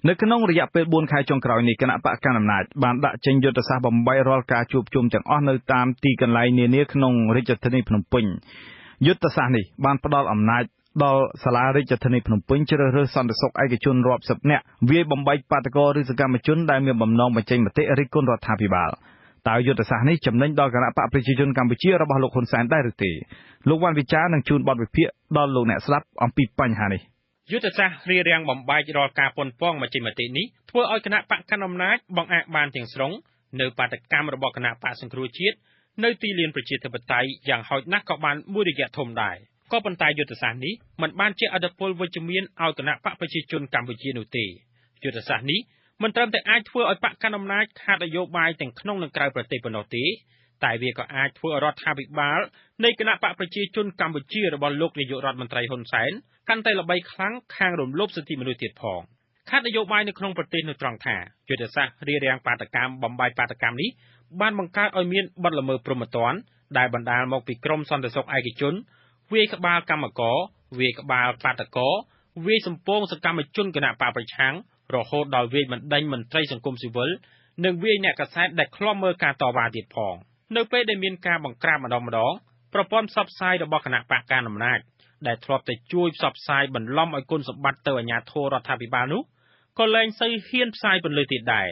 នៅក្នុងរយៈពេល4ខែចុងក្រោយនេះគណៈបកកណ្ដាលអំណាចបានដាក់ចេញយុទ្ធសាស្ត្របំបែករាល់ការជួបជុំទាំងអស់នៅតាមទីកន្លែងនានាក្នុងរាជធានីភ្នំពេញយុទ្ធសាស្ត្រនេះបានផ្ដល់អំណាចដល់សាលារាជធានីភ្នំពេញជ្រើសរើសសន្តិសុខឯកជនរាប់សិបនាក់វាយបំបែកបាតុករឬសកម្មជនដែលមានបំណងបញ្ចេញមតិរិះគន់រដ្ឋាភិបាលតើយុទ្ធសាស្ត្រនេះចំណេញដល់គណៈបកប្រជាជនកម្ពុជារបស់លោកហ៊ុនសែនដែរឬទេលោកវ៉ាន់វិចារនឹងជូនបទវិភាគដល់លោកអ្នកស្ដាប់អំពីបញ្ហានេះយុទ្ធសាស្ត្ររារាំងបំបែករាល់ការប៉ុនប៉ងមជ្ឈិមតិនេះធ្វើឲ្យគណៈបកកណ្ដាលអំណាចបង្អាក់បានទាំងស្រុងនៅបាតកម្មរបស់គណៈបកសង្គ្រោះជាតិនៅទីលានប្រជាធិបតេយ្យយ៉ាងហោចណាស់ក៏បានមួយរយៈធំដែរក៏ប៉ុន្តែយុទ្ធសាស្ត្រនេះមិនបានជាឥទ្ធិពលវិជ្ជមានឲ្យគណៈបកប្រជាជនកម្ពុជានោះទេយុទ្ធសាស្ត្រនេះមិនត្រឹមតែអាចធ្វើឲ្យបកកណ្ដាលអំណាចខាតនយោបាយទាំងក្នុងនិងក្រៅប្រទេសប៉ុណ្ណោះទេតែវាក៏អាចធ្វើឲ្យរដ្ឋាភិបាលនៃគណៈបកប្រជាជនកម្ពុជារបស់លោកនាយករដ្ឋមន្ត្រីហ៊ុនសែនកាន់តែល្បីខ្លាំងខាងរំលោភសិទ្ធិមនុស្សទៀតផងខាតនយោបាយនៅក្នុងប្រទេសនៅត្រង់ថាយុទ្ធសាស្ត្ររារាំងបាតកម្មបំបែកបាតកម្មនេះបានបង្កើតឲ្យមានបទល្មើសព្រហ្មទណ្ឌដែលបណ្ដាលមកពីក្រមសន្តិសុខឯកជនវាយក្បាលកម្មករវាយក្បាលបាតកោវាយសំពងសកម្មជនគណៈបកប្រឆាំងរហូតដល់វាយបណ្ដេញមន្ត្រីសង្គមស៊ីវិលនិងវាយអ្នកកាសែតដែលឃ្លាំមើលការតវ៉ាទៀតផងនៅពេលដែលមានការបង្ក្រាបម្ដងម្ដងប្រព័ន្ធផ្សព្វផ្សាយរបស់គណៈបកកណ្ដាលអំណាចដែលធ្លាប់តែជួយផ្សព្វផ្សាយបន្លំឲ្យគុណសម្បត្តិទៅអាជ្ញាធររដ្ឋាភិបាលនោះក៏លែងសូវហ៊ានផ្សាយពន្លឺទៀតដែរ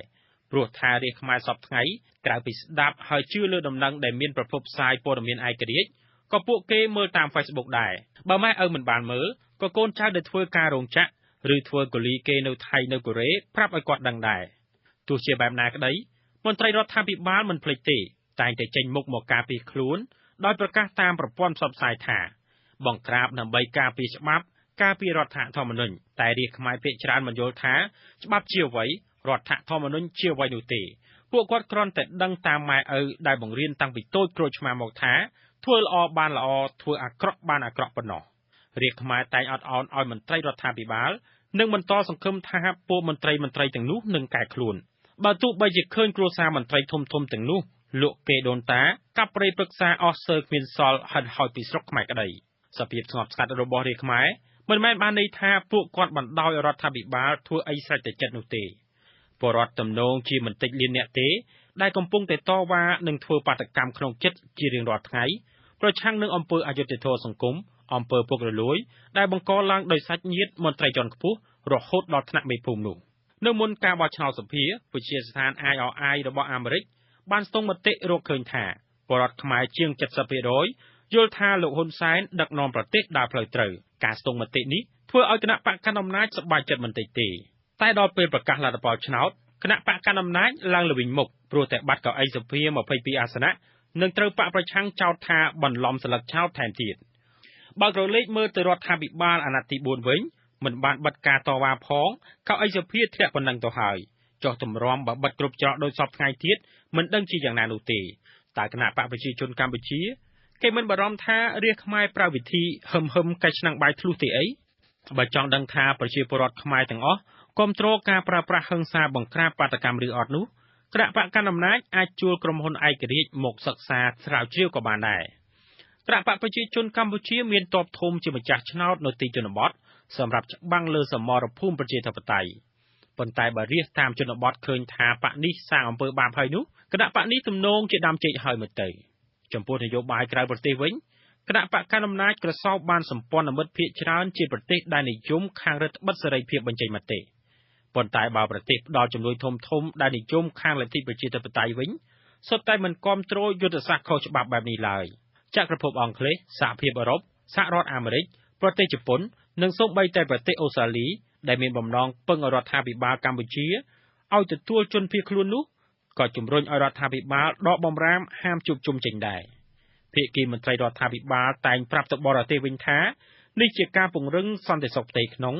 ព្រោះថារាជខ្មែរសពថ្ងៃក្រៅពីស្ដាប់ហើយជឿលើដំណឹងដែលមានប្រភពផ្សាយព័ត៌មានឯករាជ្យក៏ពួកគេមើលតាម Facebook ដែរបើម៉ែឪមិនបានមើលក៏កូនចៅដែលធ្វើការរោងចក្រឬធ្វើកូលីគេនៅថៃនៅកូរ៉េប្រាប់ឲ្យគាត់ដឹងដែរទោះជាបែបណាក្តីមន្ត្រីរដ្ឋាភិបាលមិនភ្លេចទេតែងតែចេញមុខមកការពារខ្លួនដោយប្រកាសតាមប្រព័ន្ធផ្សព្វផ្សាយថាបង្ក្រាបដើម្បីការពារច្បាប់ការពាររដ្ឋធម្មនុញ្ញតែរាជខ្មែរភាគច្រើនមិនយល់ថាច្បាប់ជាអ្វីរដ្ឋធម្មនុញ្ញជាអ្វីនោះទេពួកគាត់គ្រាន់តែដឹងតាមម៉ែឪដែលបង្រៀនតាំងពីតូចក្រូចឆ្មាមកថាធ្វើល្អបានល្អធ្វើអាក្រក់បានអាក្រក់ប៉ុណ្ណោះរាជខ្មែរតែងអត់ឱនឲ្យមន្ត្រីរដ្ឋាភិបាលនិងបន្តសង្ឃឹមថាពួកមន្ត្រីទាំងនោះនឹងកែខ្លួនបើទោះបីជាឃើញគ្រួសារមន្ត្រីធំៗទាំងនោះលក់គេដូនតាកាប់ព្រៃព្រឹក្សាអស់សើគ្មានសល់ហិនហោចពីស្រុកខ្មែរក្តីសភាពស្ងប់ស្ងាត់របស់រាជខ្មែរមិនមែនបានន័យថាពួកគាត់បណ្ដោយរដ្ឋាភិបាលធ្វើអីស្រេចតែចិត្តនោះទេពលរដ្ឋទំនងជាមិនតិចលានអ្នកទេដែលកំពុងតែតវ៉ានិងធ្វើបាតកម្មក្នុងចិត្តជារៀងរាល់ថ្ងៃប្រឆាំងនឹងអំពើអយុត្តិធម៌សង្គមអំពើពុករលួយដែលបង្កឡើងដោយសាច់ញាតិមន្ត្រីជាន់ខ្ពស់រហូតដល់ថ្នាក់មេភូមិនោះនៅមុនការបោះឆ្នោតសភាវិទ្យាស្ថាន IRI របស់អាមេរិកបានស្ទង់មតិរកឃើញថាពលរដ្ឋខ្មែរជាង 70% យល់ថាលោកហ៊ុនសែនដឹកនាំប្រទេសដើរផ្លូវត្រូវការស្ទង់មតិនេះធ្វើឲ្យគណៈបកកណ្ដាលអំណាចសប្បាយចិត្តមិនតិចទេតែដល់ពេលប្រកាសលទ្ធផលឆ្នោតគណៈបកកណ្ដាលអំណាចឡើងល្វីងមុខព្រោះតែបាត់កៅអីសភា22អាសនៈនិងត្រូវបកប្រឆាំងចោទថាបន្លំស្លឹកឆ្នោតថែមទៀតបើក្រឡេកមើលទៅរដ្ឋាភិបាលអាណត្តិទី4វិញមិនបានបិទការតវ៉ាផងកៅអីសភាធ្លាក់ប៉ុណ្ណឹងទៅហើយចុះទម្រាំបើបិទគ្រប់ច្រកដោយសពថ្ងៃទៀតមិនដឹងជាយ៉ាងណានោះទេតើគណៈបកប្រជាជនកម្ពុជាគេមិនបារម្ភថារាជខ្មែរប្រើវិធីហឹមកែឆ្នាំងបាយធ្លុះទេអីបើចង់ដឹងថាប្រជាពលរដ្ឋខ្មែរទាំងអស់គាំទ្រការប្រើប្រាស់ហិង្សាបង្ក្រាបបាតកម្មឬអត់នោះគណៈបកកណ្ដាលអំណាចអាចជួលក្រុមហ៊ុនឯករាជ្យមកសិក្សាស្រាវជ្រាវក៏បានដែរគណៈបកប្រជាជនកម្ពុជាមានទ័ពធំជាម្ចាស់ឆ្នោតនៅទីជនបទសម្រាប់ច្បាំងលើសមរភូមិប្រជាធិបតេយ្យប៉ុន្តែបើរាជតាមជនបទឃើញថាបកនេះសាងអំពើបាបហើយនោះគណៈបកនេះទំនងជាដើមចេកហើយមើលទៅចំពោះនយោបាយក្រៅប្រទេសវិញគណៈបកកណ្ដាលអំណាចក្រសោបបានសម្ព័ន្ធមិត្តភាគច្រើនជាប្រទេសដែលនិយមខាងរដ្ឋបិទសេរីភាពបញ្ចេញមតិប៉ុន្តែបើប្រទេសផ្ដល់ជំនួយធំៗដែលនិយមខាងលទ្ធិប្រជាធិបតេយ្យវិញសុទ្ធតែមិនគាំទ្រយុទ្ធសាស្ត្រខុសច្បាប់បែបនេះឡើយចក្រភពអង់គ្លេសសហភាពអឺរ៉ុបសហរដ្ឋអាមេរិកប្រទេសជប៉ុននិងសូម្បីតែប្រទេសអូស្ត្រាលីដែលមានបំណងពឹងរដ្ឋាភិបាលកម្ពុជាឲ្យទទួលជនភៀសខ្លួននោះក៏ជំរុញឲ្យរដ្ឋាភិបាលដកបំរាមហាមជួបជុំចេញដែរភាគីមន្ត្រីរដ្ឋាភិបាលតែងប្រាប់ទៅបរទេសវិញថានេះជាការពង្រឹងសន្តិសុខផ្ទៃក្នុង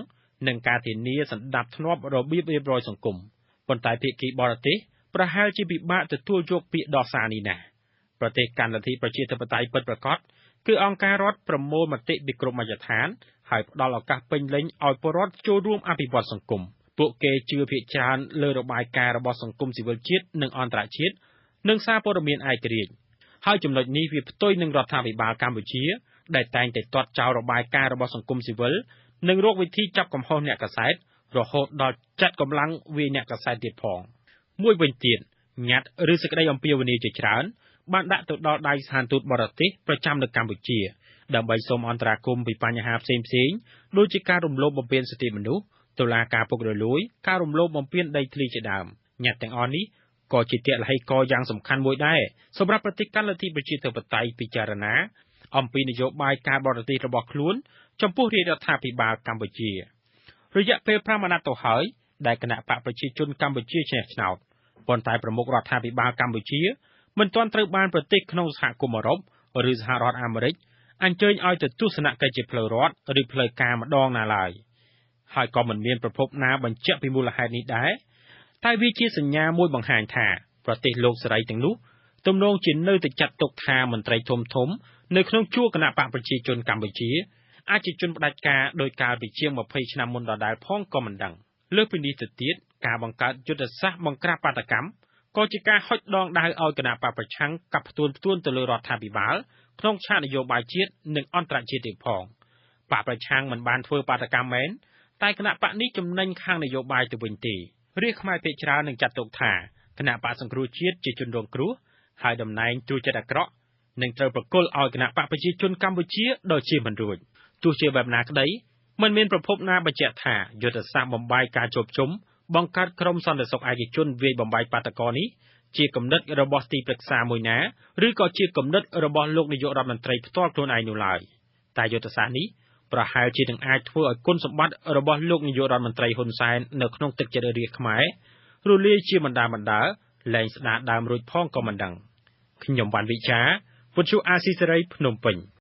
និងការធានាសន្តិភាពរបៀបរៀបរយសង្គមប៉ុន្តែភាគីបរទេសប្រហែលជាពិបាកទទួលយកពាក្យដោះសារនេះណាស់ប្រទេសកាន់លទ្ធិប្រជាធិបតេយ្យពិតប្រាកដគឺអង្គការរដ្ឋប្រមូលមតិពីគ្រប់មជ្ឈដ្ឋានហើយផ្ដល់ឱកាសពេញលេញឲ្យពលរដ្ឋចូលរួមអភិវឌ្ឍសង្គមពួកគេជឿភាគច្រើនលើរបាយការណ៍របស់សង្គមស៊ីវិលជាតិនិងអន្តរជាតិនិងសារព័ត៌មានឯករាជ្យហើយចំណុចនេះវាផ្ទុយនឹងរដ្ឋាភិបាលកម្ពុជាដែលតែងតែទាត់ចោលរបាយការណ៍របស់សង្គមស៊ីវិល និងរកវិធីចាប់កំហុសអ្នកកាសែត រហូតដល់ចាត់កម្លាំងវាយអ្នកកាសែតទៀតផង។ មួយវិញទៀត ញត្តិ ឬសេចក្តីអំពាវនាវជាច្រើនបានដាក់ទៅដល់ដៃស្ថានទូតបរទេសប្រចាំនៅកម្ពុជា ដើម្បីសុំអន្តរាគមន៍ពីបញ្ហាផ្សេងៗ ដូចជាការរំលោភបំពានសិទ្ធិមនុស្ស តុលាការពុករលួយ ការរំលោភបំពានដីធ្លីជាដើម។ ញត្តិទាំងអស់នេះ ក៏ជាទឡ្ហីករណ៍យ៉ាងសំខាន់មួយដែរសម្រាប់ប្រទេសកាន់លទ្ធិប្រជាធិបតេយ្យពិចារណាអំពីនយោបាយការបរទេសរបស់ខ្លួនចំពោះរាជរដ្ឋាភិបាលកម្ពុជា។ រយៈពេល ៥ អាណត្តិទៅហើយដែលគណបក្សប្រជាជនកម្ពុជាឈ្នះឆ្នោត ប៉ុន្តែប្រមុខរដ្ឋាភិបាលកម្ពុជាមិនទាន់ត្រូវបានប្រទេសក្នុងសហគមន៍អឺរ៉ុប ឬសហរដ្ឋអាមេរិកអញ្ជើញឲ្យទៅទស្សនកិច្ចជាផ្លូវរដ្ឋ ឬផ្លូវការម្ដងណាឡើយ ហើយក៏មិនមានប្រភពណាបញ្ជាក់ពីមូលហេតុនេះដែរ តែវាជាសញ្ញាមួយបង្ហាញថាប្រទេសលោកសេរីទាំងនោះទំនងជានៅតែចាត់ទុកថាមន្ត្រីធំៗនៅក្នុងជួរគណបក្សប្រជាជនកម្ពុជាអាចជាជនផ្ដាច់ការដោយកាលពីជាង ២០ ឆ្នាំមុនដដែលផងក៏មិនដឹង។ លើសពីនេះទៅទៀត ការបង្កើតយុទ្ធសាស្ត្របង្ក្រាបបាតុកម្មក៏ជាការហុចដងដាវឲ្យគណបក្សប្រឆាំងកាប់ផ្ទួនៗទៅលើរដ្ឋាភិបាលក្នុងឆាកនយោបាយជាតិនិងអន្តរជាតិទៀតផង។ បក្សប្រឆាំងមិនបានធ្វើបាតុកម្មមែន តែគណបក្សនេះចំណេញខាងនយោបាយទៅវិញទេ។ រាស្ត្រខ្មែរភាគច្រើននឹងចាត់ទុកថាគណបក្សសង្គ្រោះជាតិជាជនរងគ្រោះ ហើយតំណែងត្រួតចិត្តអាក្រក់នឹងត្រូវប្រគល់ឲ្យគណបក្សប្រជាជនកម្ពុជាដោយជៀសមិនរួច។ ទោះជាបែបណាក្តី មិនមានប្រភពណាបញ្ជាក់ថាយុទ្ធសាស្ត្របំបែកការជួបជុំបង្កើតក្រុមសន្តិសុខឯកជនវាយបំបែកបាតុករនេះជាគំនិតរបស់ទីប្រឹក្សាមួយណា ឬក៏ជាគំនិតរបស់លោកនាយករដ្ឋមន្ត្រីផ្ទាល់ខ្លួនឯងនោះឡើយ។ តែយុទ្ធសាស្ត្រនេះប្រហែលជានឹងអាចធ្វើឲ្យគុណសម្បត្តិរបស់លោកនាយករដ្ឋមន្ត្រីហ៊ុនសែននៅក្នុងទឹកចិត្តរាស្ត្រខ្មែររលាយជាបណ្ដើរៗលែងស្ដារដើមរួចផងក៏មិនដឹង។ ខ្ញុំវ៉ាន់វិចារ វិទ្យុអាស៊ីសេរីភ្នំពេញ។